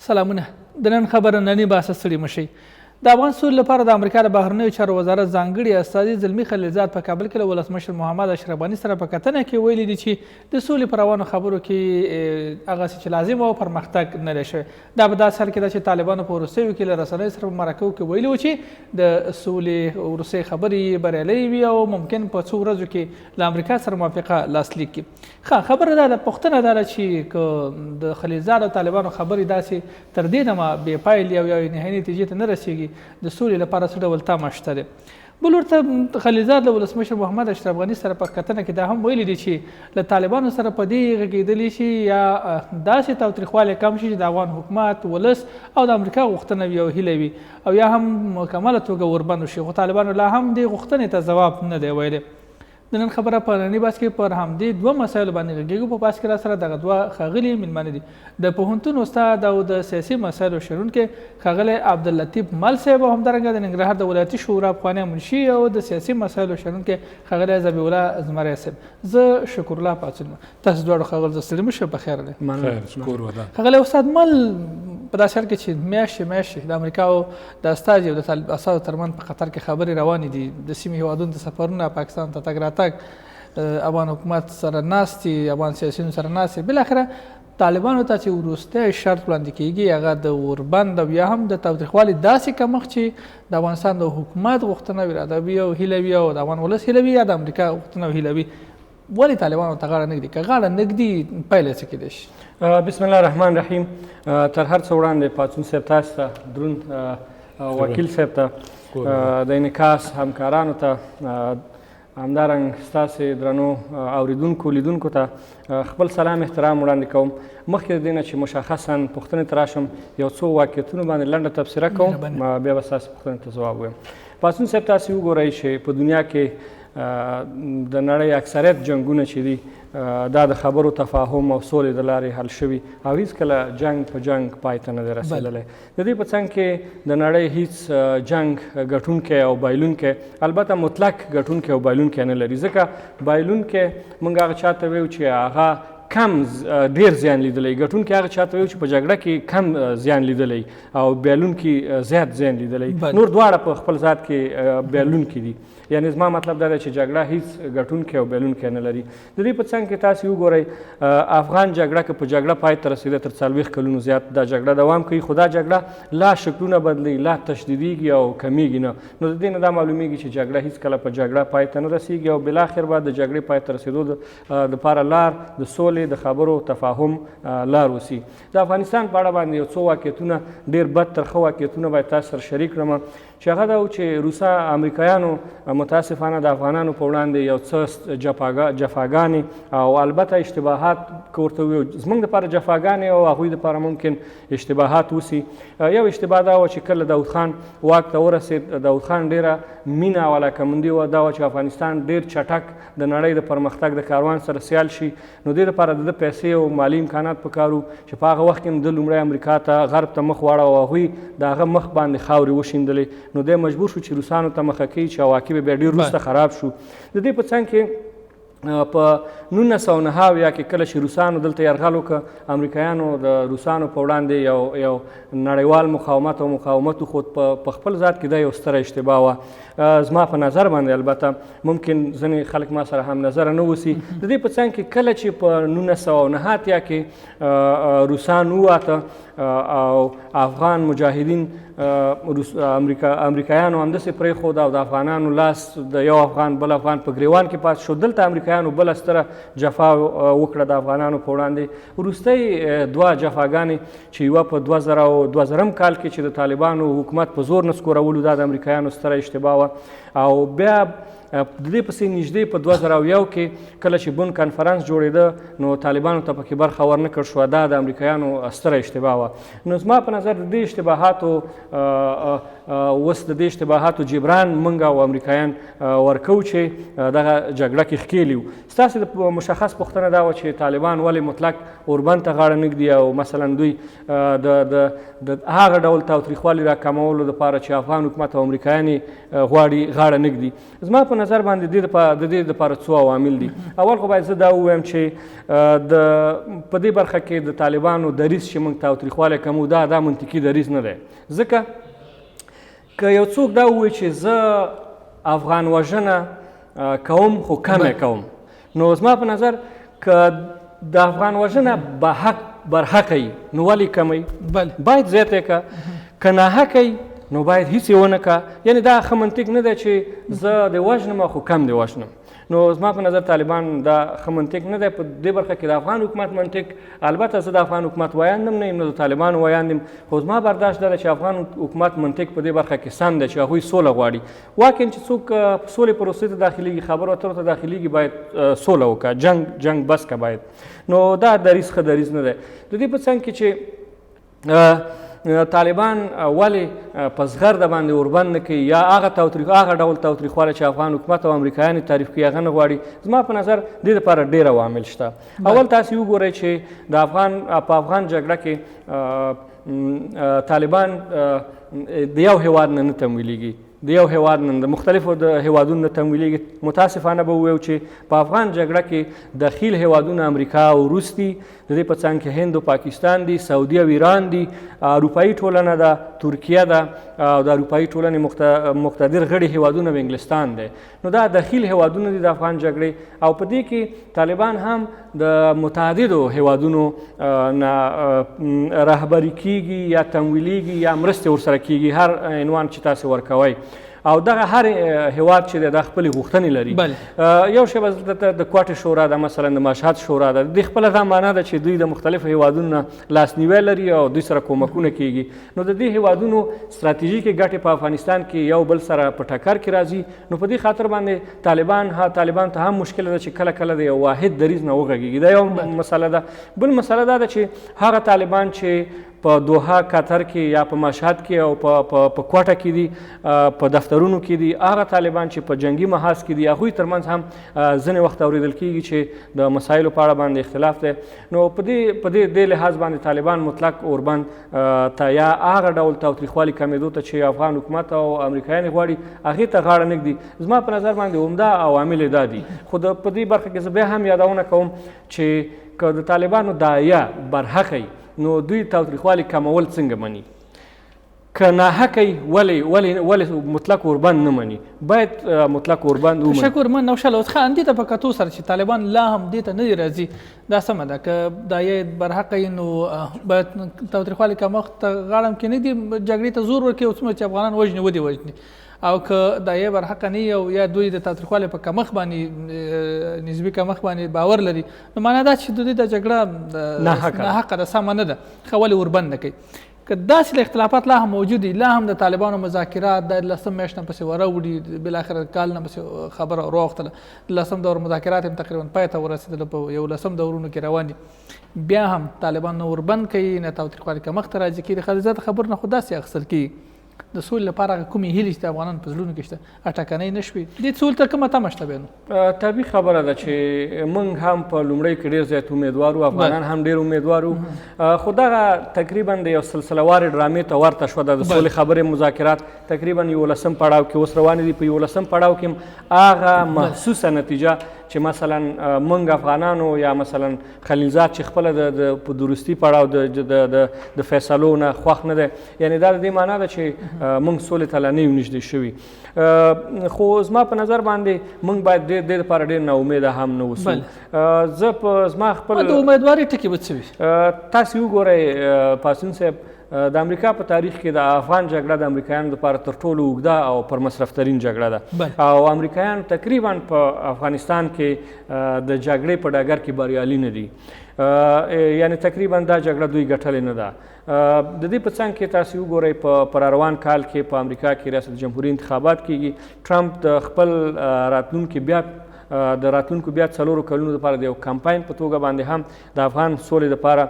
سلامونه، د نن خبره نني بحث ستړي مشي. د افغان سولې لپاره د امریکا د بهرنیو چارو وزارت ځانګړي استازي زلمي خلیلزاد په کابل کې له ولسمشر محمد اشرف غني سره په کتنه کې ویلي دي چې د سولې په روانو خبرو کې هغسې چې لازم او پرمختګ نه دی شوی. دا په داسې حال کې ده چې طالبانو په وروستیو کې له رسنیو سره په مرکو کې ویلي وو چې د سولې وروستۍ خبرې یې بریالۍ وي او ممکن په څو ورځو کې له امریکا سره موافقه لاسلیک کړي. ښه خبره دا ده، پوښتنه دا ده چې که د خلیلزاد او طالبانو خبرې داسې تر دې دمه بې پایلې او یا نهایي نتیجې ته نه رسیږي، د سولې لپاره څه ډول تمه شته دی؟ بل ورته خلیلزاد له ولسمشر محمد اشرف غني سره په کتنه کې دا هم ویلي دي چې له طالبانو سره په دې غږېدلي چې یا داسې تاوتریخوالی کم شي چې د افغان حکومت، ولس او د امریکا غوښتنه وي او هیله وي، او یا هم مکمله توګه اوربند وشي، خو طالبانو لا هم دې غوښتنې ته ځواب نه دی ویلی. د نن خبره په نني بحث کې پر همدې دوه مسایلو باندې غږېږو. په بحث کې را سره دغه دوه ښاغلي مېلمانه دي، د پوهنتون استاد او د سیاسي مسایلو شنونکی ښاغلی عبداللطیف مل صاحب، او همدارنګه د ننګرهار د ولایتي شورا پخوانی منشي او د سیاسي مسایلو شنونکی ښاغلی ذبیح الله زمری صاحب. زه شکرالله پاڅون یم. تاسو دواړو ښاغلو ته ستړي مه شئ، په خیر دی. ښاغلی استاد مل، په داسې حال کې چې میاشتې میاشتې د امریکا او د استازي او د طالب استازو ترمنځ په قطر کې خبرې روانې دي، د سیمې هېوادونو ته سفرونه، پاکستان ته تګ راتګ، افغان حکومت سره ناستې، افغان سیاسیونو سره ناستې، بالاخره طالبانو ته چې وروستی شرط وړاندې کېږي هغه د اوربند او یا هم د تاوتریخوالي داسې کمښت چې د افغانستان د حکومت غوښتنه او اراده وي او هیله وي او د افغان ولس هیله وي یا د امریکا غوښتنه او هیله وي، ولې طالبانو ته غاړه نه ږدي؟ که غاړه نه ږدي پایله څه کېدای شي؟ بسم الله الرحمن الرحیم. تر هر څه وړاندې پاڅون صاحب تاسو ته، دروند وکیل صاحب ته، د انعکاس همکارانو ته، همدارنګ ستاسې درنو اوریدونکو لیدونکو ته خپل سلام احترام وړاندې کوم. مخکې د دې نه چې مشخصا پوښتنې ته راشم، یو څو واقعیتونو باندې لنډه تبصره کوم، بیا به ستاسې پوښتنې ته ځواب ووایم. پاڅون صاحب، تاسې وګورئ چې په دنیا کې د نړۍ اکثریت جنګونه چې دي دا د خبرو، تفاهم او سولې د لارې حل شوي او هیڅکله جنګ په جنګ پای ته نه دی رسېدلی. د دې په څنګ کې د نړۍ هیڅ جنګ ګټونکی او بایلونکی، البته مطلق ګټونکی او بایلونکی نه لري، ځکه بایلونکی موږ هغه چاته ویو چې هغه کم ډیر زیان لیدلی، ګټونکی هغه چاته ویو چې په جګړه کې کم زیان لیدلی او بایلونکی زیات زیان لیدلی. نور دواړه په خپل ذات کې بایلونکي دي. یعنی زما مطلب دا دی چې جګړه هیڅ ګټونکی او بایلونکی نه لري. د دې په څنګ کې تاسې وګورئ، افغان جګړه که په جګړه پای ته رسېده، تر 40 کلونو زیات دا جګړه دوام کوي، خو دا جګړه لا شکلونه بدلوي، لا تشدیدیږي او کمیږي نه. نو د دې نه دا معلومیږي چې جګړه هیڅکله په جګړه پای ته نه رسیږي او بالاخر به د جګړې پای ته رسېدو دپاره لار د سولې، د خبرو، تفاهم لار وسي. د افغانستان په اړه باندې یو څو واقعیتونه، ډېر بد ترخه واقعیتونه باید تاسو سره شریک کړم، چې هغه دا و چې روسا امریکایانو متاسفانه د افغانانو په وړاندې یو څه جفاګانې او البته اشتباهات که ورته ووایو، زموږ دپاره جفاګانې او هغوی دپاره ممکن اشتباهات وسي. یو اشتباه دا وه چې کله داود خان واک ته ورسېد، داود خان ډېره مینه او علاقمندي وه دا وه چې افغانستان ډېر چټک د نړۍ د پرمختګ د کاروان سره سیال شي. نو دې دپاره د ده پیسې او مالي امکانات پکار وو چې په هغه وخت کې هم ده لومړی امریکا ته، غرب ته مخ واړاوه او هغوی د هغه مخ باندې خاورې وشیندلې. نو دی مجبور شو چې روسانو ته مخه کوي چې عواقب یې بیا ډېر وروسته خراب شو. د دې په څنګ کې په 1979 کې کله چې روسانو دلته یرغل وکړ، امریکایانو د روسانو په وړاندې یو نړیوال مقاومت او مقاومت وښود. په خپل ذات کې دا یو ستره اشتباه وه زما په نظر باندې، البته ممکن ځینې خلک ما سره هم نظر نه اوسي. د دې په څنګ کې کله چې په 1989 کې روسان وواته او افغان مجاهدین امریکایانو همداسې پرېښود او د افغانانو لاس د یو افغان بل افغان په ګریوان کې پاتې شو، دلته امریکایانو بله ستره جفا وکړه د افغانانو په وړاندې. وروستۍ دوه جفاګانې چې یوه په 2002 کال کې چې د طالبانو حکومت په زور نسکورولو، دا د امریکایانو ستره اشتباه وه. او بیا د دې پسې نږدې په 2001 کې کله چې بن کانفرنس جوړېده، نو طالبانو ته پکې برخه ورنه کړ شوه، دا د امریکایانو ستره اشتباه وه. نو زما په نظر د دې اشتباهاتو اوس د دې اشتباهاتو جبران موږ او امریکایان ورکوو چې دغه جګړه کې ښکېل یو. ستاسې د مشخص پوښتنه دا وه چې طالبان ولې مطلق اوربند ته غاړه نه ږدي او مثلا دوی د د هغه ډول تاوتریخوالي را کمولو دپاره چې افغان حکومت او امریکایان یې غواړي غاړه نه ږدي. زما په نظر باندې د دې لپاره څو عوامل دي. اول خو باید زه دا ووایم چې د په دې برخه کې د طالبانو دریځ چې موږ تاوتریخوالی کمو، دا منطقي دریځ نه دی، ځکه که یو څوک دا ووایي چې زه افغان وژنه کوم خو کمه کوم، نو زما په نظر که د افغان وژنه برحقه وي نو ولې کموي؟ باید زیاته یې کړه. که ناحقه وي نو باید هیڅ یې ونه کړه. یعنې دا ښه منطق نه دی چې زه دې وژنم خو کم دې وژنم. نو زما په نظر طالبان دا ښه منطق نه دی. په دې برخه کې د افغان حکومت منطق، البته زه د افغان حکومت ویاند هم نه یم، نه د طالبانو ویاند یم، خو زما برداشت دا دی چې افغان حکومت منطق په دې برخه کې سم دی چې هغوی سوله غواړي. واقعا چې څوک سولې پروسې ته داخلېږي، خبرو اترو ته داخلېږي، باید سوله وکړه، جنګ بس که باید. نو دا دریځ ښه دریځ نه دی. د دې په څنګ کې چې طالبان ولې په زغرده باندې اوربند نه کوي یا هغه ډول تاوتریخوالی چې افغان حکومت او امریکایان یې تعریف کوي هغه نه غواړي، زما په نظر دې لپاره ډېر عوامل شته. اول تاسې وګورئ چې په افغان جګړه کې طالبان د یو هیواد نه نه تمویلېږي، د یو هیواد نه د مختلفو د هیوادونو نه تمویلېږي. متاسفانه به ووایو چې په افغان جګړه کې دخیل هیوادونه امریکا او روس دي، د دې په څنګ کې هند او پاکستان دي، سعودي او ایران دي، اروپایي ټولنه ده، ترکیه ده، او د اروپایي ټولنې مقتدر غړي هیوادونه او انګلستان دی. نو دا دخیل هیوادونه دي د افغان جګړې، او په دې کې طالبان هم د متعددو هیوادونو نه رهبري کیږي یا تمویلیږي یا مرستې ورسره کیږي، هر عنوان چې تاسې ورکوئ. او دغه هر هیواد چې دی دا خپلې غوښتنې لري. یو شی به دلته د کوټې شورا ده، مثلا د مشهد شورا ده، د خپله دا معنا ده چې دوی د مختلفو هیوادونو نه لاسنیوی لري او دوی سره کومکونه کیږي. نو د دې هیوادونو ستراتیژیکې ګټې په افغانستان کې یو بل سره په ټکر کې راځي. نو په دې خاطر باندې طالبان ته هم مشکله ده چې کله کله د یو واحد دریځ نه وغږېږي. دا یو مسله ده. بل مسله دا ده چې هغه طالبان چې په دوحه قطر کې یا په مشهد کې او په کوټه کې دي، په دفترونو کې دي، هغه طالبان چې په جنګي محاذ کې دي، هغوی ترمنځ هم ځینې وخت اورېدل کېږي چې د مسایلو په اړه باندې اختلاف دی. نو په دې لحاظ باندې طالبان مطلق اوربند ته یا هغه ډول تاوتریخوالي کمېدو ته چې افغان حکومت او امریکایان یې غواړي هغې ته غاړه نه ږدي. زما په نظر باندې عمده عوامل یې دا دي. خو په دې برخه کې زه بیا هم یادونه کوم چې که د طالبانو داعیه برحقه وي نو دوی تاوتریخوالي کمول څنګه مني؟ که ناحقه وي ولې مطلق اوربند نه مني؟ باید مطلق اوربند ومني. تشکر من نوشل. اوس ښه اندې ته په کتو سره چې طالبان لا هم دې ته نه دي راځي، دا سمه ده که داعیه برحقه وي نو باید تاوتریخوالي کمښت ته غاړه هم کې نه دي، جګړې ته زور ورکوي او څومره چې افغانان وژني ودې وژني. او که داعیه برحقه نه وي او یا دوی د تاوتریخوالي په کمښت باندې، نسبي کمښت باندې باور لري، نو معنا دا چې د دوی دا جګړه ناحقه ده، سمه نه ده، ښه ولې اوربند نه کوي؟ که داسې له اختلافات لا هم موجود دي، لا هم د طالبانو مذاکرات د لسم میاشت نه پسې وراوړي، بالاخره کال نه پسې خبره وروختله، د لسم دور مذاکرات هم تقریبا پای ته ورسېدل، په یو لسم دورونو کې روان دي، بیا هم طالبان نه اوربند کوي نه تاوتریخوالي کمښت ته راځي کېږي. خلیلزاد خبرونه خو داسې اخیستل کېږي د سولې لپاره هغه کومې هیلې چې د افغانانو په زړونو کې شته اټکنۍ نه شوې، دې سولې ته کومه تمه شته بیا نو؟ طبیعي خبره ده چې موږ هم په لومړۍ کې ډېر زیات امیدوار وو، افغانان هم ډېر امیدوار وو، خو دغه تقریبا د یو سلسلهوارې ډرامې ته ورته شوه. د سولې خبرې مذاکرات تقریبا یولسم پړاو کې اوس روانې دي. په یولسم پړاو کې هم هغه محسوسه نتیجه چې مثلا موږ افغانانو یا مثلا خلیلزاد چې خپله په درستي پړاو د فیصلو نه خوښ نه دی، یعنې دا د دې معنا ده چې موږ سولې ته لا نه یو نږدې شوي. خو زما په نظر باندې موږ باید دې لپاره ډېر ناامیده هم نه اوسو. زه په زما خپل د امیدوارۍ ټکي به څه وي؟ تاسې وګورئ پاڅون صاحب، د امریکا په تاریخ کې د افغان جګړه د امریکایانو لپاره تر ټولو اوږده او پرمصرفترین جګړه ده. او امریکایان تقریبا په افغانستان کې د جګړې په ډګر کې بریالي نه دي، یعنې تقریبا دا جګړه دوی ګټلې نه ده. د دې په څنګ کې تاسې وګورئ په روان کال کې په امریکا کې ریاست جمهوري انتخابات کیږي. ټرمپ د خپل راتلونکي بیا د راتلونکو بیا څلورو کلونو لپاره د یو کمپاین په توګه باندې هم د افغان سولې لپاره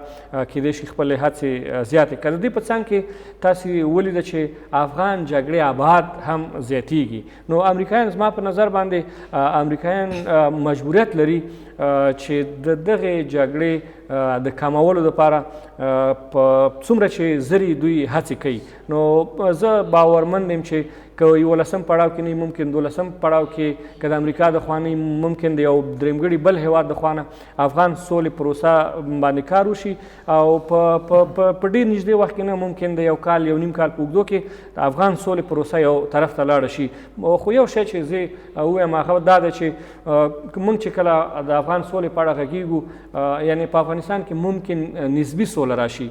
کیدای شي خپلې هڅې زیاتې کړي. د دې په څنګ کې تاسې ولیده چې افغان جګړې ابعاد هم زیاتیږي. نو امریکایان زما په نظر باندې امریکایان مجبوریت لري چې د دغې جګړې د کمولو لپاره په څومره چې زري دوی هڅې کوي. نو زه باورمند یم چې که یولسم پړاو کې نه، ممکن دولسم پړاو کې، که د امریکا د خوا نه، ممکن د یو درېمګړي بل هیواد د خوا نه افغان سولې پروسه باندې کار وشي او په ډېر نږدې وخت کې نه، ممکن د یو کال یو نیم کال په اوږدو کې د افغان سولې پروسه یو طرف ته لاړه شي. خو یو شی چې زه ووایم هغه دا ده چې موږ چې کله د افغان سولې په اړه غږیږو، یعنی په افغانستان کې ممکن نسبي سوله راشي،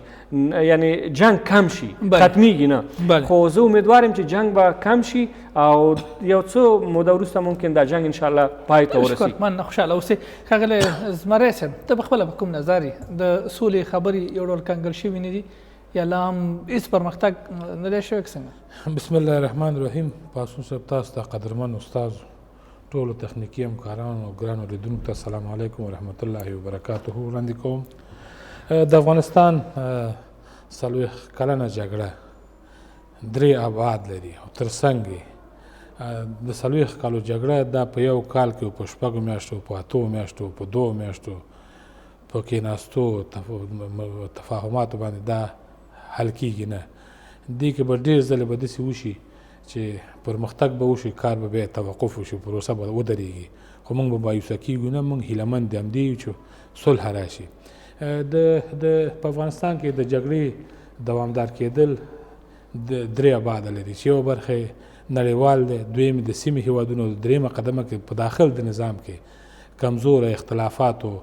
یعنی جنگ کم شي، ختمیږي نه، خو زه امیدوار یم چې جنگ به کم شي او یو څه موده وروسته ممکن دا جنگ انشاءالله پای ته ورسي. مننه، خوشحاله اوسې. ښاغلی زمری صاحب، ته په خپله په کوم نظر یې؟ د سولې خبرې یو ډول کنګل شوي نه دي یا لا هم هېڅ پرمختګ نه دی شوی که څنګه؟ بسم الله الرحمن الرحیم. پاڅون صاحب، تاسو ته، قدرمن استاد، ټولو تخنیکي همکارانو او ګرانو لیدونکو ته السلام علیکم ورحمت الله وبرکاته وړاندې کوم. د افغانستان 40 کلنه جګړه درې ابعاد لري او ترڅنګ یې د 40 کالو جګړه دا په یو کال کې، په 6 میاشتو، په 8 میاشتو، په 2 میاشتو په کېناستو تفاهماتو باندې دا حل کېږي نه. دې کې به ډېر ځلې به داسې وشي چې پرمختګ به وشي، کار به بیا توقف وشي، پروسه به ودرېږي، خو موږ به مایوسه کېږو نه، موږ هیله مند همدې یو چې صلح راشي. د د په افغانستان کې د جګړې دوامدار کېدل درې ابعاده لري چې یوه برخه یې نړیوال دی، دویم د سیمې هیوادونو، درېیمه قدمه کې په داخل د نظام کې کمزوره اختلافاتو،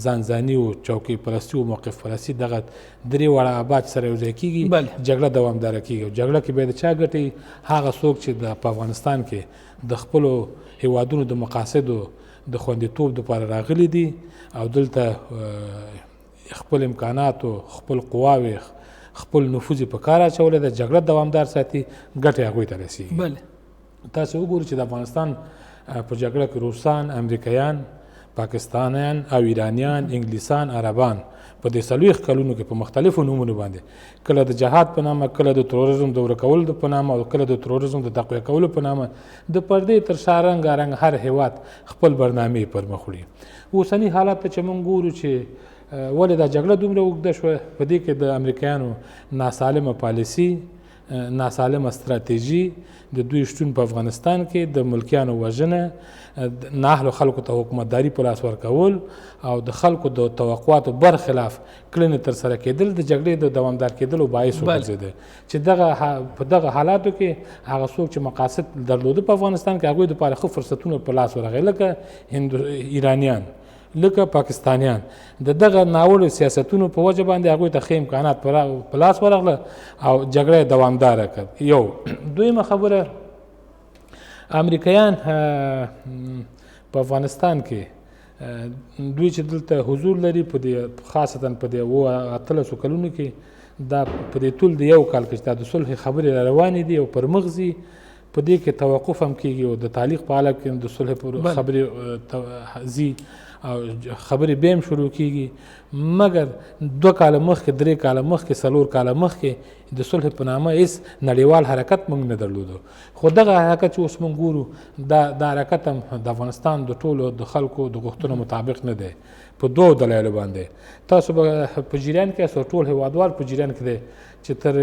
ځانځاني او چوکۍ پرستي او موقف پرستي، دغه درې واړه ابعاد سره یو ځای کېږي، جګړه دوامداره کېږي. او جګړه کې بیا د چا ګټې؟ هغه څوک چې د په افغانستان کې د خپلو هیوادونو د مقاصدو د خوندیتوب دپاره راغلي دي او دلته خپل امکاناتو، خپل قواوې، خپل نفوذ په کار اچولی دی، جګړه دوامدار ساتي، ګټې هغوی ته رسېږي. تاسو وګورئ چې د افغانستان په جګړه کې روسان، امریکایان، پاکستانیان او ایرانیان، انګلیسان، عربان په دې 40 کلونو کې په مختلفو نومونو باندې، کله د جهاد په نامه، کله د تروریزم د ورکولو په نامه او کله د تروریزم د تقویه کولو په نامه د پردې تر شا رنګارنګ هر هیواد خپل برنامې پر مخ وړي. اوسني حالت ته چې موږ ګورو چې ولې دا جګړه دومره اوږده شوه، په دې کې د امریکایانو ناسالمه پالیسي، ناسالمه ستراتیژي، د دوی شتون په افغانستان کې، د ملکیانو وژنه، نااهلو خلکو ته حکومتداري په لاس ورکول او د خلکو د توقعاتو برخلاف کړنې ترسره کېدل د جګړې د دوامدار کېدلو باعث وګرځېده چې دغه په دغه حالاتو کې هغه څوک چې مقاصد درلوده په افغانستان کې هغوی دپاره ښه فرصتونه په لاس ورغی، لکه ایرانیان، لکه پاکستانیان. د دغه ناوړو سیاستونو په وجه باندې هغوی ته ښه امکانات په لاس ورغله او جګړه یې دوامداره کړه. یو دویمه خبره، امریکایان په افغانستان کې دوی چې دلته حضور لري په دې خاصتا په دې 18 کلونو کې، دا په دې طول د یو کال کې چې دا د صلح خبرې را روانې دي او پر مخ ځي، په دې کې توقف هم کېږي او د تعلیق په حالت کې د صلح پر خبرې ځي او خبرې بیا هم شروع کېږي. مګر 2 کاله مخکې، 3 کاله مخکې، 4 کاله مخکې د صلح په نامه هېڅ نړیوال حرکت موږ نه درلودو، خو دغه حرکت چې اوس موږ ګورو دا حرکت هم د افغانستان د ټولو د خلکو د غوښتنو مطابق نه دی، په دوو دلایلو باندې. تاسو به په جریان کې یاست، ټول هیوادوال په جریان کې دی چې تر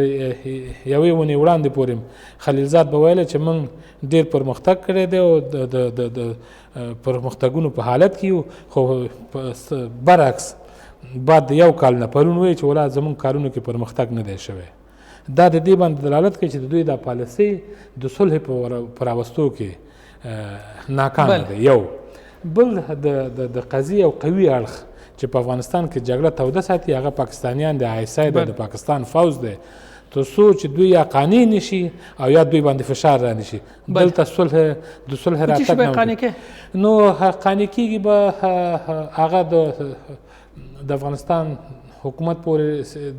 یوې ونې وړاندې پورې خلیلزاد به ویل چې موږ ډېر پرمختګ کړی دی او د پرمختګونو په حالت کې یو، خو برعکس بعد د یو کال نه پرون وایي چې ولا زموږ کارونو کې پرمختګ نه دی شوی. دا د دې باندې دلالت کوي چې د دوی دا پالیسي د صلح په راوستو کې ناکامه ده. یو بل د قضیې او قوي اړخ چې په افغانستان کې جګړه توده ساتي هغه پاکستانیان د آی اس آی دی، د پاکستان فوځ دی، تر څو چې دوی یا قانع نشي او یا دوی باندې فشار را نشي دلته صلح د صلح راتګ نه نو قانع کېږي به هغه د افغانستان حکومت پورې،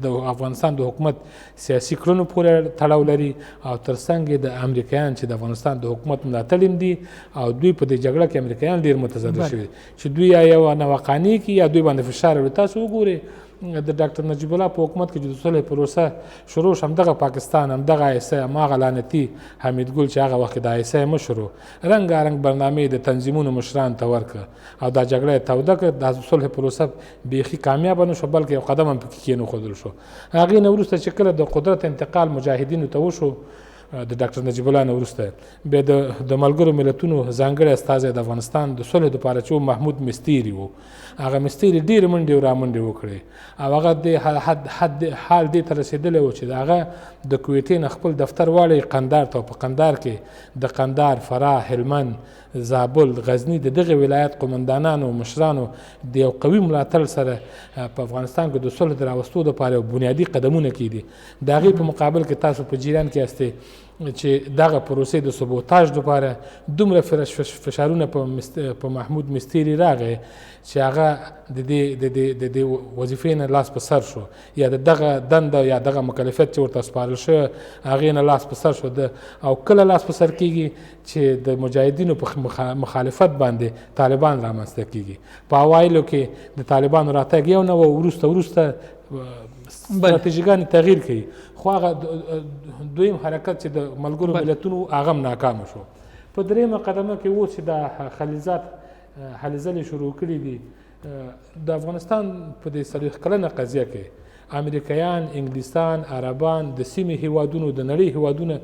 د افغانستان د حکومت سیاسي کړنو پورې تړاو لري او ترڅنګ د امریکایان چې د افغانستان د حکومت ملاتړ هم دي او دوی په دې جګړه کې امریکایان ډېر متضرر شوي چې دوی یا یو نوقانع کړي یا دوی باندې فشار راوړي. تاسو وګورئ د ډاکټر نجیب الله په حکومت کې چې د صلح پروسه شروع شوه، همدغه پاکستان، همدغه آی اس آی، هماغه لعنتي حمید ګل چې هغه وخت د آی اس آی مشر و، رنګارنګ برنامې د تنظیمونو مشران ته ورکړه او دا جګړه یې توده کړه. دا صلح پروسه بیخي کامیابه نه شوه، بلکې یو قدم هم پکې کېنښودل شو. هغې نه وروسته چې کله د قدرت انتقال مجاهدینو ته وشو، د ډاکټر نجیب الله نه وروسته بیا د ملګرو ملتونو ځانګړی استازی د افغانستان د سولې دپاره چې محمود مستیري و، هغه مستیري ډېرې منډې او رامنډې وکړې او هغه د حد حال دې ته رسېدلی و چې د هغه د کویټې نه خپل دفتر واړوي قندار ته، او په قندار کې د قندار، فراه، هلمند، زابل، غزني د دغه ولایت قومندانانو او مشرانو د یو قوي ملاتړ سره په افغانستان کې د صلح د راوستو لپاره یو بنیادي قدمونه کیدي. د هغې په مقابل کې تاسو په جریان کې یاستئ چې دغه پروسې د سبوتاژ لپاره دومره فشارونه په محمود مستیري راغی چې هغه د دې وظیفې نه لاس په سر شو، یا د دغه دنده یا دغه مکلفیت چې ورته سپارل شوی هغې نه لاس په سر شو. او کله لاس په سر کیږي چې د مجاهدینو په مخالفت باندې طالبان رامنځته کیږي. په اوایلو کې د طالبانو راتګ یو نه و، وروسته وروسته ستراتیژیګانې تغییر کوي، خو هغه دویم حرکت چې د ملګرو ملتونو هغه هم ناکامه شو. په درېیمه قدمه کې اوس چې دا خلیلزاد هلې ځلې شروع کړي دي، د افغانستان په دې 40 کلنه قضیه کې امریکایان، انګلیسان، عربان، د سیمې هیوادونو، د نړۍ هیوادونه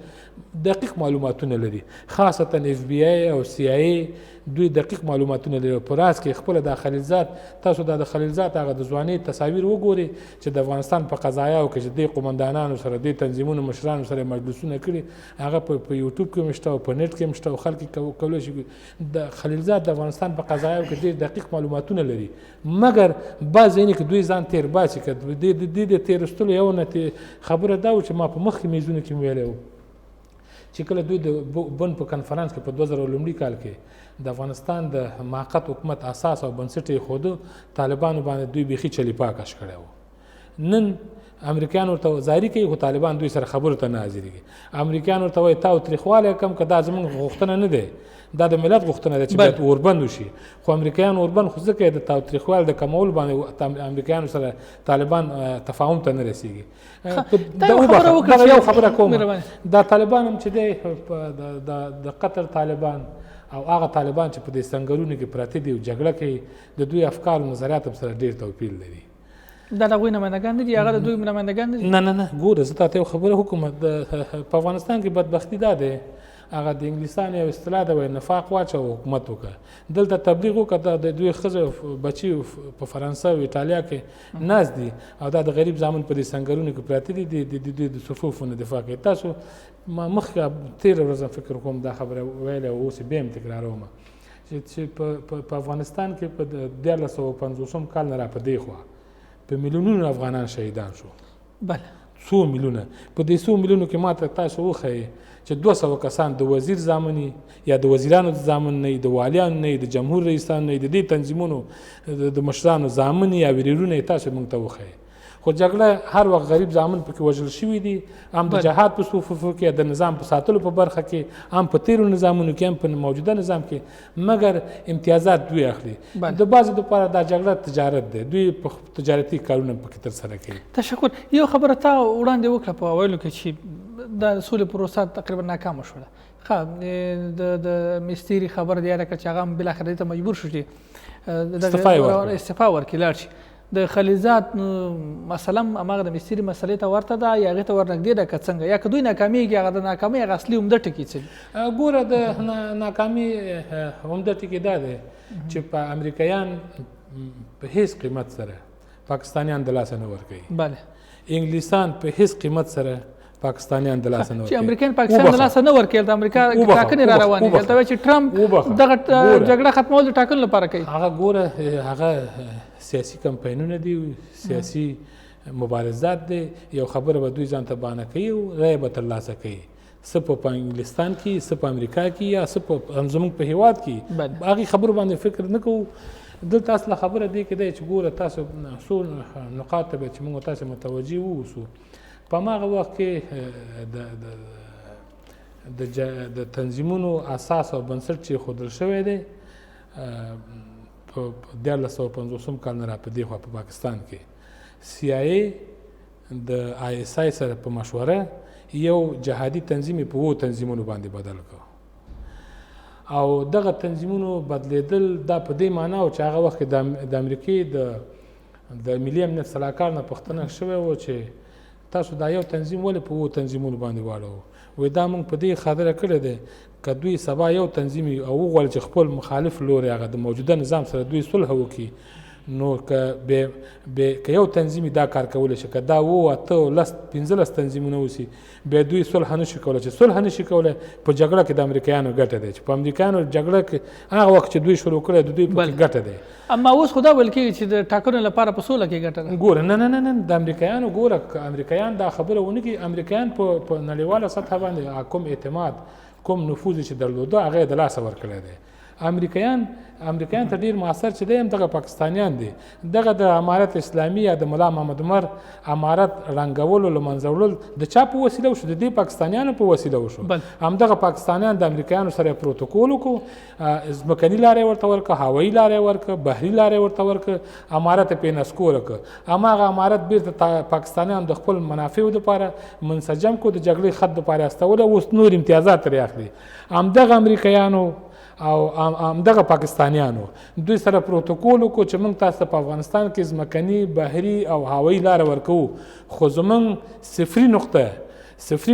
دقیق معلوماتونه لري، خاصتا اف بي آی او سي آی ای دوی دقیق معلوماتونه لري. په راز کې خپله دا خلیلزاد، تاسو دا د خلیلزاد هغه د ځوانۍ تصاویر وګورئ چې د افغانستان په قضایاو کې چې دې قومندانانو سره، دې تنظیمونو مشرانو سره مجلسونه کړي، هغه په یوټیوب کې هم شته او په نېټ کې هم شته او خلک یې کولی شي. د خلیلزاد د افغانستان په قضایاو کې ډېر دقیق معلوماتونه لري، مګر بعض ځایونه کې دوی ځان تېر باسي. که د دې د تېرستلو یو نه خبره دا و چې ما په مخکې میزونو کې ویلی و چې کله دوی د بن په کنفرانس کې په 2001 کال کې د افغانستان د موقت حکومت اساس او بنسټ یې ښوده، طالبانو باندې دوی بیخي چلیپا کش کړی و. نن امریکایان ورته زاري کوي، خو طالبان دوی سره خبرو ته نه حاضرېږي. امریکایان ورته وایي تاوتریخوالی کم که، دا زموږ غوښتنه نه دی، دا د ملت غوښتنه ده چې باید اوربند وشي. خو امریکایان اوربند خو ځکه د تاوتریخوالي د کمولو باندې امریکایانو سره طالبان تفاهم ته نه رسېږي. یو خبره کوم، دا طالبان هم چې دی د قطر طالبان او هغه طالبان چې په دې سنګرونو کې پراته دي او جګړه کوي، د دوی افکار او نظریات هم سره ډېر توپیر لري. دا د هغوی نمایندګان نه دي، هغه د دوی نمایندګان نه دي. نه نه نه، ګوره زه تاته یو خبره وکړم، په افغانستان کې بدبختي دا دی، هغه د انګلیسانو یو اصطلاح ده، وایي نفاق واچوه حکومت وکړه. دلته تبلیغ وکړه، د دوی ښځې بچي په فرانسه او ایټالیا کې ناست دي او دا د غریب زامن په دې سنګرونو کې پراته دي، د دوی د صفوفو نه دفاع کوي. تاسو ما مخکې تېره ورځ هم فکر کوم دا خبره ویلې او اوس یې بیا هم تکراروم چې په افغانستان کې په 1350 کال نه را په دې خوا په میلیونونو افغانان شهیدان شو. بله څو میلیونه، په دې څو میلیونو کې ماته تاسو وښایئ چې 200 کسان د وزیر زامن یا د وزیرانو د زامن نه، د والیانو نه، د جمهور رئیسانو نه، د دې تنظیمونو د مشرانو زامن یا وریرونه تاسو موږ ته وښایئ. خو جګړه هر وخت غریب زامن پکې وژل شوي دي، هم د جهاد په صفوفو کې، د نظام په ساتلو په برخه کې، هم په تیرو نظامونو کې، هم په موجوده نظام کې، مګر امتیازات دوی اخلي. د بعضو دپاره دا جګړه تجارت دی، دوی په تجارتي کارونه پکې ترسره کوي. تشکر. یو خبره تا وړاندې وکړه په ویلو کې چې د سولې پروسه تقریبا ناکامه شوله. ښه، د مستیري خبره دې یاده کړه چې هغه هم بالاخره دې ته مجبور شو چې استعفا ورکړي، لاړ شي. د خلیلزاد مسله هم هماغه د مستیري مسلې ته ورته ده یا هغې ته ورنږدې ده که څنګه، یا که دوی ناکامیږي هغه د ناکامۍ هغه اصلي عمده ټکي څه دي؟ ګوره، د ناکامي عمده ټکي دا دی چې په امریکایان په هیڅ قیمت سره پاکستانیان د لاسه نه ورکوي. بله. انګلیسان په هیڅ قیمت سره پاکستانیان د لاسه نه ورکوي. چې امریکایان پاکستان د لاسه نه ورکوي، د امریکا ټاکنې را روانې دي، هلته وایي چې ټرمپ دغه جګړه ختمول د ټاکنو لپاره کوي. هغه ګوره، هغه سیاسي کمپاینونه دي، سیاسي مبارزات دي، یو خبره به دوی ځان ته بانه کوي او رایه به ترلاسه کوي، څه په انګلستان کې، څه په امریکا کې، یا څه په زموږ په هیواد کې. هغې خبرو باندې فکر نه کوو. دلته اصله خبره دې کې دی چې ګوره تاسو څو نقاط ته به چې موږ تاسو متوجه واوسو. په هماغه وخت کې د تنظیمونو اساس او بنسټ چې ښودل شوی دی په 1350 کال نه را په دې خوا په پاکستان کې سي آی ای د آی اس آی سره په مشوره یو جهادي تنظیم یې په اوو تنظیمونو باندې بدل کړ. او دغه تنظیمونو بدلېدل دا په دې معنا و چې هغه وخت کې د امریکې د ملي امنیت سلاکار نه پوښتنه شوې وه چې تاسو دا یو تنظیم ولې په اوو تنظیمونو باندې واړوو؟ وایي دا موږ په دې خاطر کړی دی که دوی سبا یو تنظیم وي او وغواړي چې خپل مخالف لوری هغه د موجوده نظام سره دوی صلح وکړي، نو که به به که یو تنظیم دا کار کولی شي، که دا اووه، اته، لس، 15 تنظیمونه اوسي، بیا دوی صلح نشي کولی. چې صلح نشي کولی، په جګړه کې د امریکایانو ګټه دی، چې په امریکایانو جګړه کې هغه وخت چې دوی شروع کړی، د دوی پکې ګټه دی. اما اوس خو دا ویل کېږي چې د ټاکنو لپاره په سوله کې ګټه ده. ګوره، نه نه نه نه، د امریکایانو، ګوره، که امریکایان دا خبره ونه کړي، امریکایان په نړیواله سطح باندې کوم اعتماد، کوم نفوذ چې درلوده، هغه یې د لاسه ورکړی دی. امریکایان ته ډیر معاصر چې دی هم دغه پاکستانیان دي. دغه د امارت اسلامي یا د ملا محمد عمر امارت ړنګولو، له منځه وړل د چا په وسیله وشو؟ د دې پاکستانیانو په وسیله وشو. همدغه پاکستانیان د امریکایانو سره پروتوکول وکړو، ځمکني لارې ورته ورکړه، هوایي لارې ورکړه، بحري لارې ورته ورکړه، امارت یې پرې نسکوره کړ. هماغه امارت بیرته پاکستانیان د خپل منافعو دپاره منسجم کړو، د جګړې خط دپاره استولی، اوس نور امتیازات ترې اخلي. همدغه امریکایانو او همدغه پاکستانیانو دوی سره پروتوکول وکړو چې موږ تاسو ته په افغانستان کې ځمکني، بحري او هوایي لاره ورکوو، خو زموږ صفري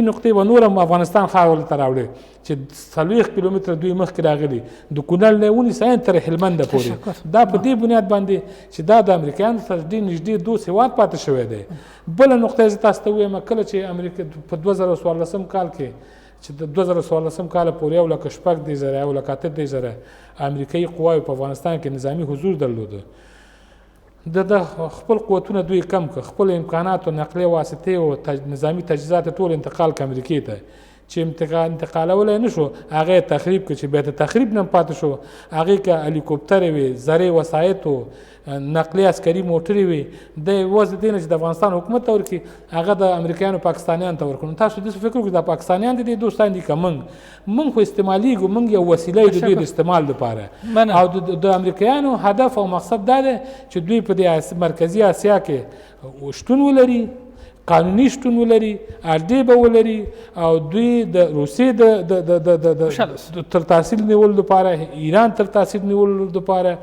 نقطې به نور هم افغانستان خاورې ته راوړي چې 40 کیلومتره دوی مخکې راغلي، د کونړ نه یې ونیسه عین تر هلمنده پورې. دا په دې بنیاد باندې چې دا د امریکایانو سره ډېر نږدې دوست هېواد پاتې شوی دی. بله نقطه زه تاسو ته ووایم، کله چې امریکا په 2014 کال کې، چې د 2014 کال پورې 1,36,000، 1,38,000 امریکایي قواوې په افغانستان کې نظامي حضور درلوده، د خپل قوتونه دوی کم کړ، خپل امکاناتو، نقلیه واسطې او نظامي تجهیزات ټول انتقال کړ امریکې ته، چې انتقالولی نه شو، هغه یې تخریب کړ. چې بیا د تخریب نه هم پاتې شو، هغې که هلیکوپترې وې، زرې وسایط و، نقلیه عسکري موټرې وې، دی وضع دې نه چې د افغانستان حکومت ته ورکړي، هغه د امریکایانو پاکستانیانو ته ورکړي. نو تاسو داسې فکر وکړئ دا پاکستانیان د دې دوستان دي که موږ؟ موږ خو استعمالیږو، موږ یو وسیله یو د دوی د استعمال دپاره. او د امریکایانو هدف او مقصد دا دی چې دوی په دې مرکزي اسیا کې شتون ولري، قانوني شتون ولري، اډې به ولري، او دوی د روسیې د تر تاثیر نیولو لپاره، ایران تر تاثیر نیولو لپاره،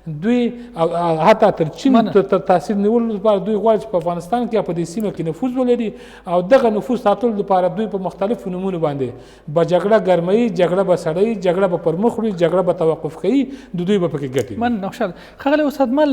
دوی او حتی تر چین تر تاثیر نیولو لپاره دوی غواړي چې په افغانستان کې په دې سیمه کې نفوذ ولري. او دغه نفوذ ساتلو لپاره دوی په مختلفو نومونو باندې به جګړه ګرموي، جګړه به سړوي، جګړه به پر مخ وړي، جګړه به توقف کوي، د دوی به پکې ګټې وي. مننه خوشحال. ښاغلی استاد مل،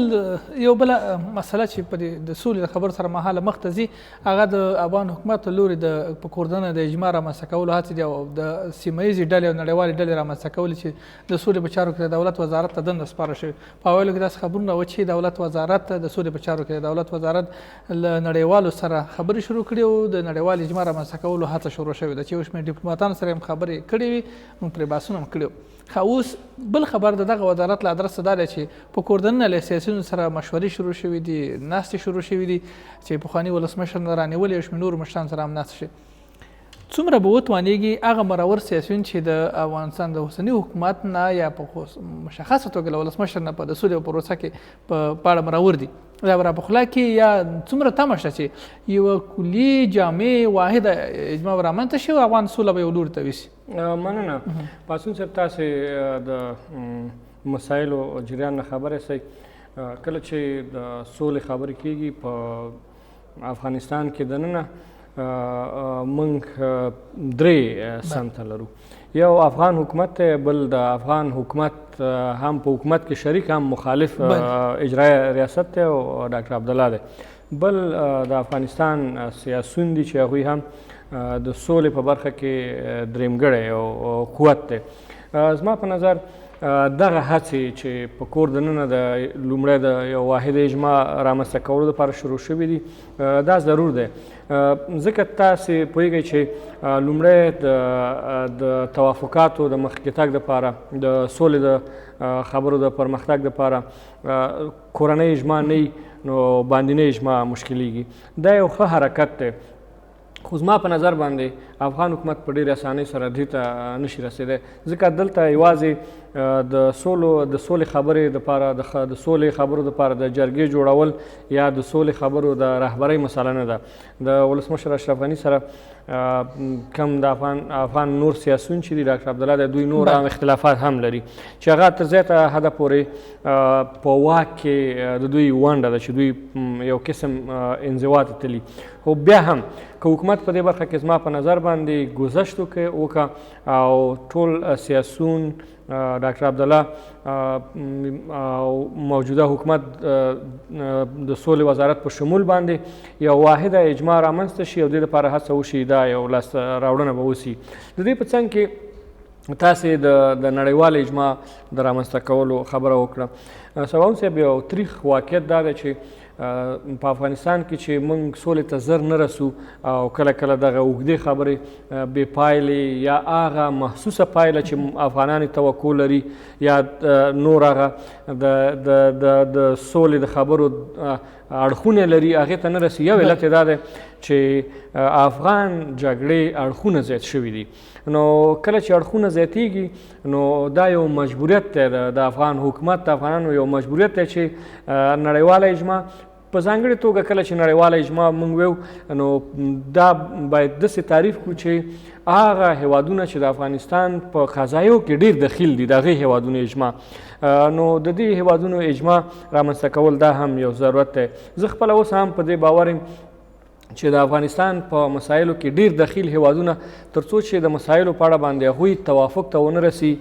یو بله مسله چې په دې د سولې د خبرو سره مهاله مخته ځي، هغه د افغان حکومت له لوري د په کور دننه د اجماع رامنځته کولو هڅې دي او د سیمه ییزې ډلې او نړیوالې ډلې رامنځته کولې چې د سولې په چارو کې د دولت وزارت ته دنده سپارل شوې. په اوایلو کې داسې خبرونه و چې دولت وزارت د سولې په چارو کې د دولت وزارت له نړیوالو سره خبرې شروع کړې او د نړیوال اجماع رامنځته کولو هڅه شروع شوې ده چې یو شمېر ډیپلوماتانو سره هم خبرې کړې وي، موږ پرې بحثونه هم کړي وو. ښه، اوس بل خبر د دغه وزارت له ادرسه دا دی چې په کور دننه له سیاسیونو سره مشورې شروع شوې دي، ناستې شروع شوې دي چې پخواني ولسمشر نه رانیولې یو شمېر نورو مشرانو سره هم ناستې شوې. څومره به وتوانېږي هغه مرور سیاسیون چې د افغانستان د اوسني حکومت نه یا په مشخصه توګه له ولسمشر نه په د سولې په پروسه کې په اړه مرور دي، دا به راپخلا کړي یا څومره تمه شته چې یوه کلي جامع واحده اجماع به رامنځته شي او افغان سوله به یو لوري ته ویسي؟ مننه پاڅون صاحب، تاسې د مسایلو جریان نه خبر یاستئ. کله چې د سولې خبرې کېږي په افغانستان کې دننه، موږ درې سمته لرو. یو افغان حکومت دی، بل د افغان حکومت هم په حکومت کې شریک هم مخالف اجرایه ریاست دی او ډاکټر عبدالله دی، بل د افغانستان سیاسیون دي چې هغوی هم د سولې په برخه کې درېیمګړی او قوت دی. زما په نظر دغه هڅې چې په کور دننه د لومړی د یو واحد اجماع رامنځته کولو لپاره شروع شوې دي، دا ضرور دی، ځکه تاسې پوهېږئ چې لومړی د توافقاتو د مخکې تګ دپاره، د سولې د خبرو د پرمختګ دپاره کورنۍ اجماع نه وي، نو باندینۍ اجماع مشکلېږي. دا یو ښه حرکت دی، خو زما په نظر باندې افغان حکومت په ډېرې اسانۍ سره دې ته نشي رسېدی، ځکه دلته یوازې د سولو د سولې خبرې دپاره د سولې خبرو دپاره د جرګې جوړول یا د سولې خبرو د رهبرۍ مسله نه ده. د ولسمشر اشرف غني سره کم د افغان نور سیاسیون چې دي، ډاکټر عبدالله دی، دوی نور هم اختلافات هم لري چې هغه تر زیاته حده پورې په واک کې د دوی ونډه ده چې دوی یو قسم انزوا ته تللي. خو بیا هم که حکومت په دې برخه کې زما په نظر باندې ګذشت وکړه او ټول سیاسیون، ډاکټر عبدالله او موجوده حکومت د سولې وزارت په شمول باندې یو واحده اجماع رامنځته شي او دې لپاره هڅه وشي، دا یو لاسته راوړنه به وسي. د دې په څنګ کې تاسې د نړیوال اجماع د رامنځته کولو خبره وکړه. سباوون صاحب، یو تریخ واقعیت دا دی چې په افغانستان کې چې موږ سولې ته زر نه رسو او کله کله دغه اوږدې خبرې بې پایلې یا هغه محسوسه پایله چې افغانان یې توقع لري یا نور هغه د د د د سولې د خبرو اړخونه لري هغې ته نه رسي. یو علت یې دا دی چې افغان جګړې اړخونه زیات شوي دي. نو کله چې اړخونه زیاتیږي نو دا یو مجبوریت دی د افغان حکومت، د افغانانو یو مجبوریت دی چې نړیواله اجماع، په ځانګړې توګه کله چې نړیواله اجماع موږ ویو نو دا باید داسې تعریف کړو چې هغه هیوادونه چې د افغانستان په قضایو کې ډیر دخیل دي د هغې هیوادونو اجماع، نو د دې هیوادونو اجماع رامنځته کول دا هم یو ضرورت دی. زه خپله اوس هم په دې باور یم چې د افغانستان په مسایلو کې ډیر دخیل هیوادونه ترڅو چې د مسایلو په اړه باندې هغوی توافق ته ونه رسي،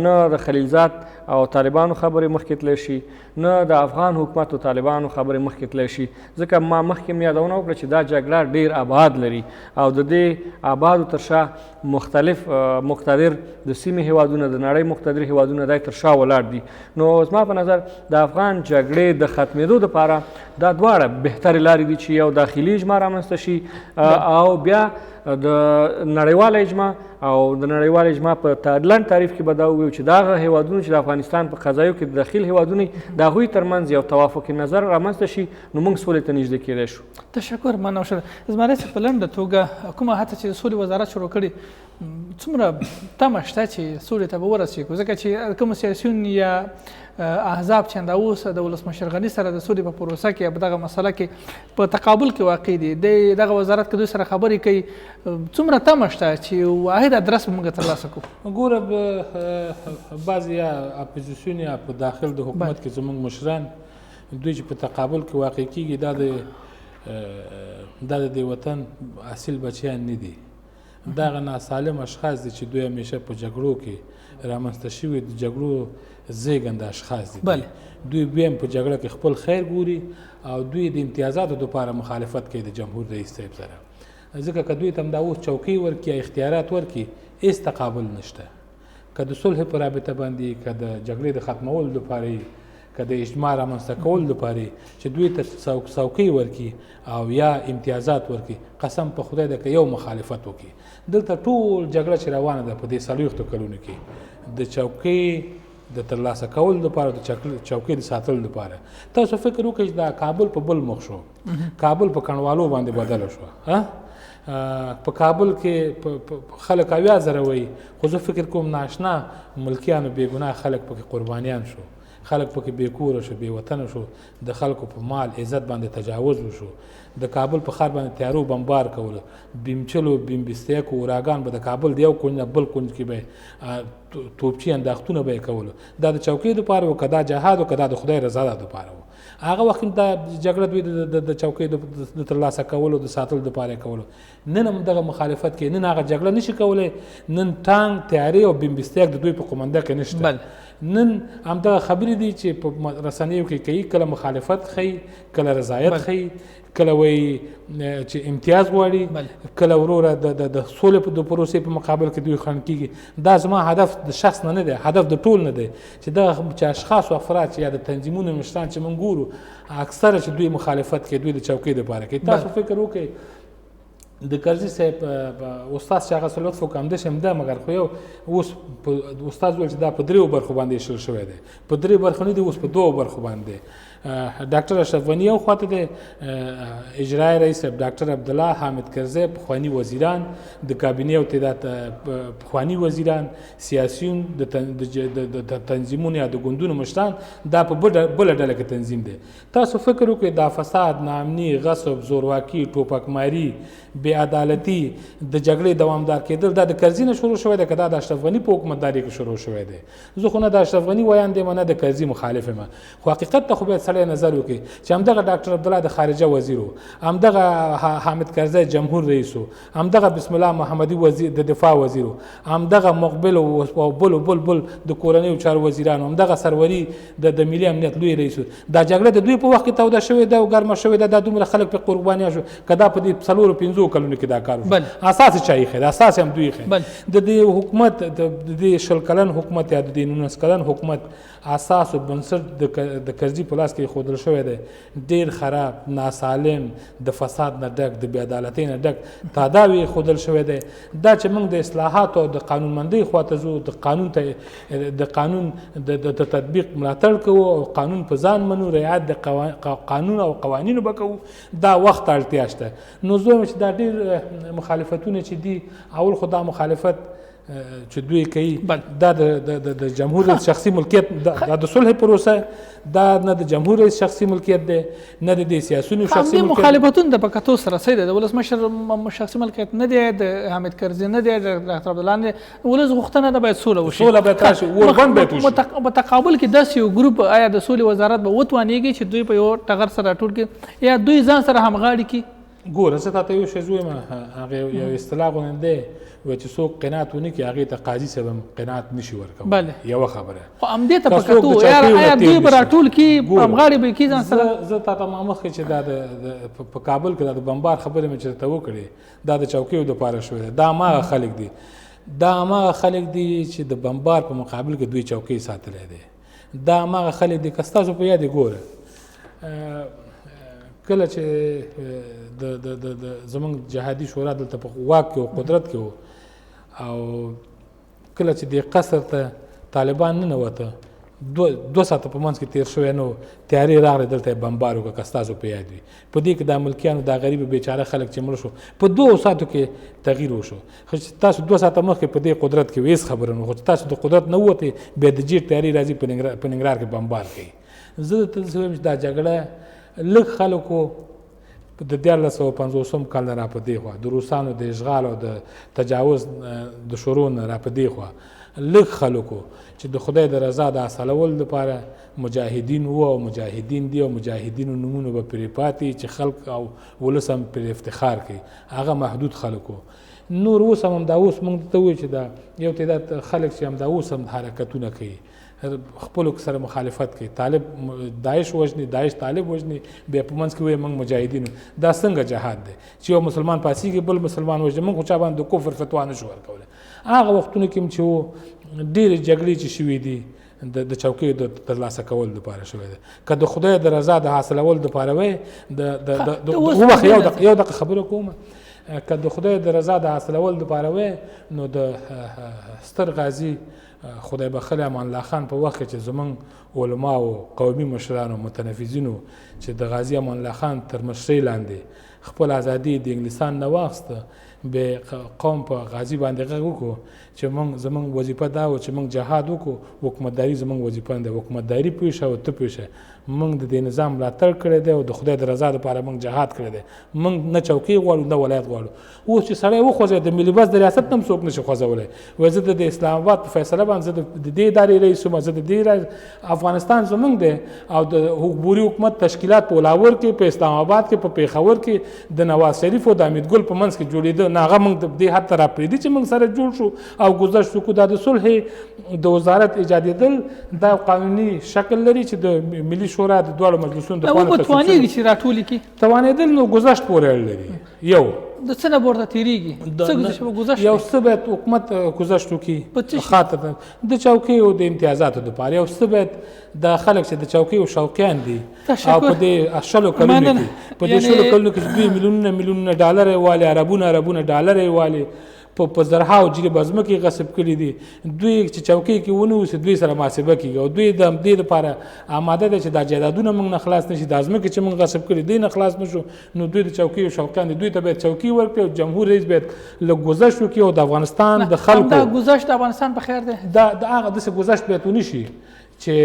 نه د خلیلزاد او طالبانو خبرې مخکې تللی شي، نه د افغان حکومت او طالبانو خبرې مخکې تللی شي. ځکه ما مخکې هم یادونه وکړه چې دا جګړه ډیر ابعاد لري او د دې ابعادو تر شا مختلف مقتدر د سیمې هیوادونه، د نړۍ مقتدر هیوادونه دای تر شا ولاړ دي. نو زما په نظر د افغان جګړې د ختمېدو دپاره دا دواړه بهترې لارې دي چې یو داخلي اجماع رامنځته شي او بیا د نړیواله اجماع. او د نړیوال اجماع په لنډ تعریف کې به دا ووایو چې دغه هیوادونه چې د افغانستان په قضایو کې د دخیل هیوادونه د هغوی ترمنځ یو توافق نظر رامنځته شي نو موږ سولې ته نږدې کېدای شو. تشکر مننه وشوه. زما رئیس، په لنډه توګه کومه هڅه چې د سولې وزارت شروع کړې څومره تمه شته چې سولې ته به ورسېږو؟ ځکه چې کوم سیاسیون یا احزاب چې همدا اوس د ولسمشر غني سره د سولې په پروسه کې په دغه مسله کې په تقابل کې واقع دي، د دغه وزارت کې دوی سره خبرې کوي، څومره تمه شته چې واحد ادرس به موږ ترلاسه کړو؟ ګوره، بعضې یا اپوزیسیون یا په داخل د حکومت کې زموږ مشران دوی چې په تقابل کې واقع کېږي دا د دې وطن اصیل بچیان نه دي، دغه ناسالم اشخاص دي چې دوی همیشه په جګړو کې رامنځته شوي، د جګړو زیږنده اشخاص دي. دوی بیا هم په جګړه کې خپل خیر ګوري او دوی د امتیازاتو دپاره مخالفت کوي د جمهور رئیس صاحب سره، ځکه که دوی ته همدا اوس چوکۍ ورکړي یا اختیارات ورکړي هېڅ تقابل نشته. که د صلح په رابطه باندې، که د جګړې د ختمولو دپاره یې، که د اجماع رامنځته کولو دپاره یې چې دوی ته څوکۍ ورکړي او یا امتیازات ورکړي، قسم په خدای ده که یو مخالفت وکړي. دلته ټول جګړه چې روانه ده په دې 40 کلونو کې د چوکۍ د ترلاسه کولو دپاره، د چوکۍ د ساتلو دپاره. تاسو فکر وکړئ چې دا کابل په بل مخ شو، کابل په کڼوالو باندې بدله شوه. په کابل کې خلک 70,000 وایي، خو زه فکر کوم ناشنا ملکیانو بې ګناه خلک پکې قربانیان شو، خلک پکې بې کوره شو، بې وطنه شو، د خلکو په مال عزت باندې تجاوز وشو، د کابل په ښار باندې تیارو بمبار کولو، بیمچلو بیمبستیکو اوراګان به د کابل د یو کونج نه بل کونج کې به توپچي انداختونه به یې کولو. دا د چوکۍ دپاره و، که دا جهاد و، که دا د خدای رضا ده دپاره و. هغه وخت هم دا جګړه دوی د چوکۍ د ترلاسه کولو د ساتلو دپاره یې کولو. نن هم دغه مخالفت کوي، نن هغه جګړه نشي کولی، نن ټانک تیارې او بیمبستیک د دوی په قومنده کې نشته. نن همدغه خبرې دي چې په رسنیو کې کوي، کله مخالفت ښيي، کله رضایت ښيي، کله وایي چې امتیاز غواړي، کله وروره د سولې د پروسې په مقابل کې دوی خنډ کېږي. دا زما هدف د شخص نه نه دی، هدف د ټول نه دی چې دغه چې اشخاص او افراد چې یا د تنظیمونو مشران چې موږ ګورو اکثره چې دوی مخالفت کوي، دوی د چوکۍ دپاره کوي. تاسو فکر وکړئ د کرزي صاحب استاد چې هغه څه لطف وکړ همداسې هم ده، مګر خو یو اوس استاد وویل چې دا په دریو برخو باندې ویشل شوی دی، په دریو برخو نه دی، اوس په دوو برخو باندې. ډاکټر اشرف غني یو خواته دی، اجرای رئیس ډاکټر عبدالله، حامد کرزی، پخواني وزیران، د کابینې او تعداد پخواني وزیران، سیاسیون، د تنظیمونو یا د ګوندونو مشران، دا په بله ډله کې تنظیم دی. تاسو فکر وکړئ دا فساد، ناامني، غصب، زورواکي، ټوپکماري، بې عدالتي، د جګړې دوامدار کېدل، دا د کرزي نه شروع شوی دی که دا د اشرف غني په حکومتداري کې شروع شوی دی؟ زه خو نه د اشرف غني ویاند یم، نه د کرزي مخالف یم، خو حقیقت ته خو باید سړی نظر وکړي چې همدغه ډاکټر عبدالله د خارجه وزیر و، همدغه حامد کرزی جمهور رئیس و، همدغه بسم الله محمدي وزیر د دفاع وزیر و، همدغه مقبل او بل بل بل د کورنیو چارو وزیرانو، همدغه سروري د ملي امنیت لوی رئیس و. دا جګړه د دوی په وخت کې توده شوې ده او ګرمه شوې ده، دا دومره خلک په قربانیان شو که دا په دې 4-5 کلونو کې دا کار وشو. اساس یې چا ایښی دی؟ اساس یې هم دوی ایښی. د دې حکومت، د دې 20 کلن حکومت یا د دې 19 کلن حکومت اساس او بنسټ د کرزي په لاس کې ښودل شوی دی. ډیر خراب، ناسالم، د فساد نه ډک، د بې عدالتۍ نه ډک تاداوی یې ښودل شوی دی. دا چې موږ د اصلاحاتو او د قانونمندۍ خواته ځو، د قانون ته د قانون د تطبیق ملاتړ کوو او قانون په ځان منو، رعایت د قانون او قوانینو به کوو، دا وخت اړتیا شته. نو زه وایم چې دا ډیر مخالفتونه چې دي، اول خو دا مخالفت چې دوی کوي دا د جمهور رئیس شخصي ملکیت، دا د صلح پروسه، دا نه د جمهور رئیس شخصي ملکیت دی، نه د دې سیاسیونو شخصي ملکیت. مخالفتونه د په کتو سره صحیح دی، د ولسمشر شخصي ملکیت نه دی، د حامد کرزي نه دی، د ډاکټر عبدالله نه دی. ولس غوښتنه ده باید سوله وشي، سوله باید راشي، اوربند باید وشي. په تقابل کې داسې یو ګروپ، آیا د سولې وزارت به وتوانېږي چې دوی په یو ټغر سره راټول کړي یا دوی ځان سره همغاړي کړي؟ ګوره زه تاته یو شی وایم، هغه یو اصطلاح غوندې دی وایي چې څوک قناعت ونه کړي هغې ته قاضي صاحب هم قناعت نشي ورکولی. یوه خبره خو همدې ته په کتو آیا دوی به راټول کړي، همغاړي به یې کړي ځان سره؟ زه تاته ما مخکې چې دا په کابل کې دا د بمبار خبرې مې چې درته وکړې، دا د چوکیو دپاره شوې ده. دا هماغه خلک دي، دا هماغه خلک دي چې د بمبار په مقابل کې دوی چوکۍ ساتلی دی. دا هماغه خلک دي که ستاسو په یاد یې ګوره کله چې د د د د زمونږ جهادي شورا دلته په واک کې او قدرت کې و، او کله چې دې قصر ته طالبان ننوته، دوه ساعته په منځ کې تېر شوی نه و، تیارې راغلې، دلته یې بمبار وکړ که ستاسو په یاد وي. په دې کې دا ملکیانو دا غریب بیچاره خلک چې مړه شو، په 2 ساعتو کې تغییر وشو. خو چې تاسو 2 ساعته مخکې په دې قدرت کې وې، هېڅ خبره نه وه، خو چې تاسو د قدرت نه ووتئ، بیا د جیټ تیارې راځي په ننګرهار کې بمبار کوي. زه درته داسې وایم چې دا جګړه لږ خلکو د 1350 کال نه را په دې خوا، د روسانو د اشغال او د تجاوز د شروع نه را په دې خوا، لږ خلکو چې د خدای د رضا د حاصلولو لپاره مجاهدین وو او مجاهدین دي او مجاهدینو نومونه به پرې پاتې چې خلک او ولس هم پرې افتخار کوي، هغه محدود خلکو. نور اوس هم همدا اوس موږ ته وایو چې دا یو تعداد خلک چې همدا اوس هم حرکتونه کوي، خپلو سره مخالفت کوي، طالب داعش وژني، داعش طالب وژني، بیا په منځ کې وایي موږ مجاهدین یو. دا څنګه جهاد دی چې یو مسلمان پاڅېږي بل مسلمان وژني؟ موږ خو چا باندې د کفر فتوا نه شو ورکولی. هغه وختونه کې هم چې وو ډېرې جګړې چې شوې دي د چوکیو د ترلاسه کولو لپاره شوې ده. که د خدای د رضا د حاصلولو لپاره وای، وبخښه، یو دقیقه خبره کوم. که د خدای د رضا د حاصلولو لپاره وای، نو د ستر غازي خدای بخښلی امان الله خان په وخت کې چې زمونږ علماو، قومي مشرانو، متنفذینو چې د غازي امان الله خان تر مشرۍ لاندې خپل ازادي د انګلیسان نه واخیسته، به قوم په غازي باندې غږ وکړو چې زمونږ وظیفه دا و چې مونږ جهاد وکړو، حکومتداري زمونږ وظیفه نه ده، حکومتداري پوه شه او ته پوه شه. مونږ د دې نظام ملاتړ کړی دی او د خدای د رضا لپاره مونږ جهاد کړی دی، مونږ نه چوکۍ غواړو نه ولایت غواړو. اوس چې سړی وخوځوي د ملي بس د ریاست نه هم څوک نشي خوځولی. وایي زه د اسلام اباد په فیصله باندې زه د دې ادارې رئیس یم، زه د دې رئیس، افغانستان زمونږ دی او د عبوري حکومت تشکیلات په لاهور کې، په اسلام اباد کې، په پېښور کې د نواز شریف او د امید ګل په منځ کې جوړېده. نه هغه مونږ د دې حد ته راپرېږدي چې مونږ سره جوړ شو او ګذشت وکړو. دا د صلح د وزارت ایجادېدل دا قانوني شکل لري چې د ملي شورا د دواړو مجلسونو د دا خوا نه وبه تصویب توانېږي شوی. چې راټولې کړي؟ توانېدل نو ګذشت پورې اړه لري. یو د څه نه به ورته تېرېږي؟ څه ګذشت به ګذشت یو دی؟ څه باید حکومت ګذشت وکړي په څه شي؟ خاطر د چوکیو د امتیازاتو دپاره. یو څه باید دا خلک چې د چوکیو شوقیان دي تشکر. او په دې شلو کلونو مننه. کې، په دې شلو کلونو کې چې دوی میلیونونه میلیونونه ډالر یې والي، اربونه اربونه ډالر یې والي، په زرهاو جریبه ځمکې غصب کړي دي. دوی چې چوکۍ کې ونه اوسي دوی سره محاسبه کېږي او دوی د همدې لپاره آماده دی چې دا جایدادونه موږ نه خلاص نه شي، دا ځمکې چې موږ غصب کړي دوی نه خلاص نه شو، نو دوی د چوکیو شوقیان دي، دوی ته باید چوکۍ ورکړي او جمهور رئیس باید له ګذشت وکړي او د افغانستان د خلکو دا ګذشت د افغانستان په خیر دی. دا د هغه داسې ګذشت باید ونه شي چې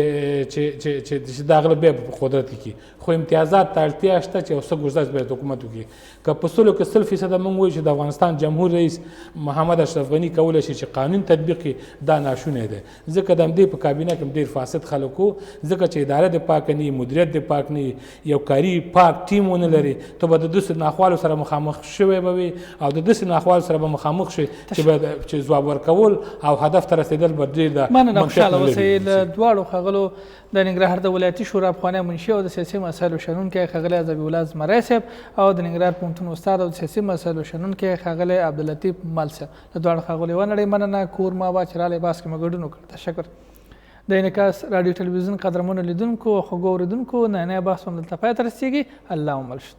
چې چې چې دا غله بیا په قدرت کې، خو امتیازات ته اړتیا شته چې یو څه ګذشت باید حکومت وکړي. که په سلو کې 100% موږ وایو چې د افغانستان جمهور رئیس محمد اشرف غني کولی شي چې قانون تطبیق کړي، دا ناشونی دی، ځکه د همدې په کابینه کې هم ډېر فاسد خلک وو، ځکه چې اداره دې پاکه نه وي، مدیریت دې پاک نه وي، یو کاري پاک ټیم ونه لري، ته به د داسې ناخوالو سره مخامخ شوی به وي او د داسې ناخوالو سره به مخامخ شي چې به چې ځواب ورکول او هدف ته رسېدل به ډېر د مننه. منطق خوشحاله نه اوسئ. لري. له دواړو ښاغلو د ننګرهار د ولایتي شورا پخوانی منشي او د سیاسي مسایلو شنونکی ښاغلی ذبیح الله زمری صاحب او د ننګرهار پوهنتون استاد او د سیاسي مسایلو شنونکی ښاغلی عبداللطیف مل صاحب، له دواړو ښاغلو یوه نړۍ مننه. کور ما با چې راغلی بحث کې مو ګډون وکړ، تشکر. د انعکاس راډیو ټلویزیون قدرمنو لیدونکو او خوږو اورېدونکو، نننی بحث هم دلته پای ته رسېږي. الله مو مل شه.